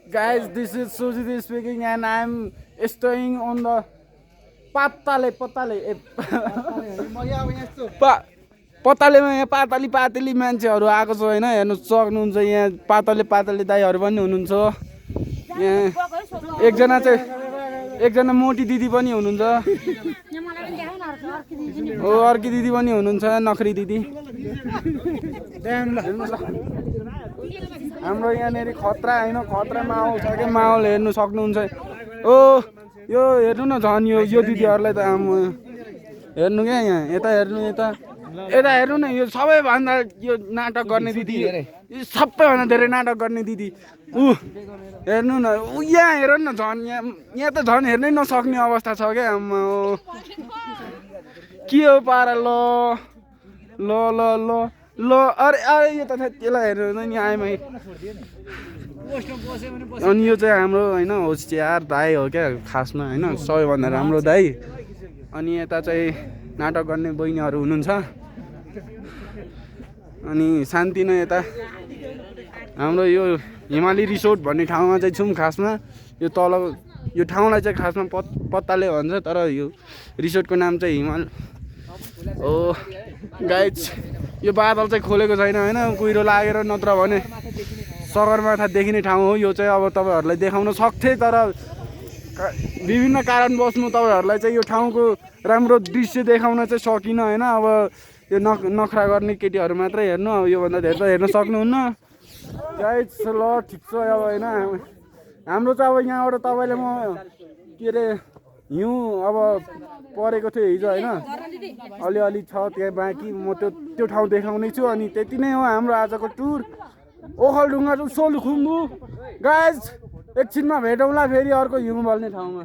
Guys, this is Sujit speaking and I'm staying on the Patale. पत्तालेमा यहाँ पातली मान्छेहरू आएको छ होइन हेर्नु सक्नुहुन्छ यहाँ पातले दाइहरू पनि हुनुहुन्छ यहाँ एकजना मोटी दिदी पनि हुनुहुन्छ ओ अर्की दिदी पनि हुनुहुन्छ नखरी दिदी हाम्रो यहाँनेर खतरा होइन खतरा माहौल छ के माहौल हेर्नु सक्नुहुन्छ ओ यो हेर्नु न झन् यो दिदीहरूलाई त हेर्नु क्या यहाँ यता हेर्नु न यो सबैभन्दा यो नाटक गर्ने दिदी यो सबैभन्दा धेरै नाटक गर्ने दिदी हेर्नु न यहाँ हेर न झन् यहाँ त झन् हेर्नै नसक्ने अवस्था छ क्या आम्मा के हो पारा ल अरे यो त त्यसलाई हेर्नु नि आएमै अनि यो चाहिँ हाम्रो होइन होसियार दाइ हो क्या खासमा होइन सबैभन्दा राम्रो दाइ अनि यता चाहिँ नाटक गर्ने बहिनीहरू हुनुहुन्छ अनि शान्ति नै यता हाम्रो यो हिमाली रिसोर्ट भन्ने ठाउँमा चाहिँ छौँ खासमा यो तल यो ठाउँलाई चाहिँ खासमा पत्ताले भन्छ तर यो रिसोर्टको नाम चाहिँ हिमाल हो गाइज यो बादल चाहिँ खोलेको छैन होइन कुहिरो लागेर नत्र भने सगरमाथा देखिने ठाउँ हो यो चाहिँ अब तपाईँहरूलाई देखाउन सक्थेँ तर विभिन्न कारणवश म तपाईँहरूलाई चाहिँ यो ठाउँको राम्रो दृश्य देखाउन चाहिँ सकिनँ होइन अब यो नखरा गर्ने केटीहरू मात्रै हेर्नु अब योभन्दा धेरै त हेर्न सक्नुहुन्न गाइज ल ठिक छ अब होइन हाम्रो चाहिँ अब यहाँबाट तपाईँले म के अरे हिउँ अब परेको थियो हिजो होइन अलिअलि छ त्यहाँ बाँकी म त्यो ठाउँ देखाउने छु अनि त्यति नै हो हाम्रो आजको टुर ओखलढुङ्गा सोलुखुम्बु गाइज एकछिनमा भेटौँला फेरि अर्को हिउँ बल्ने ठाउँमा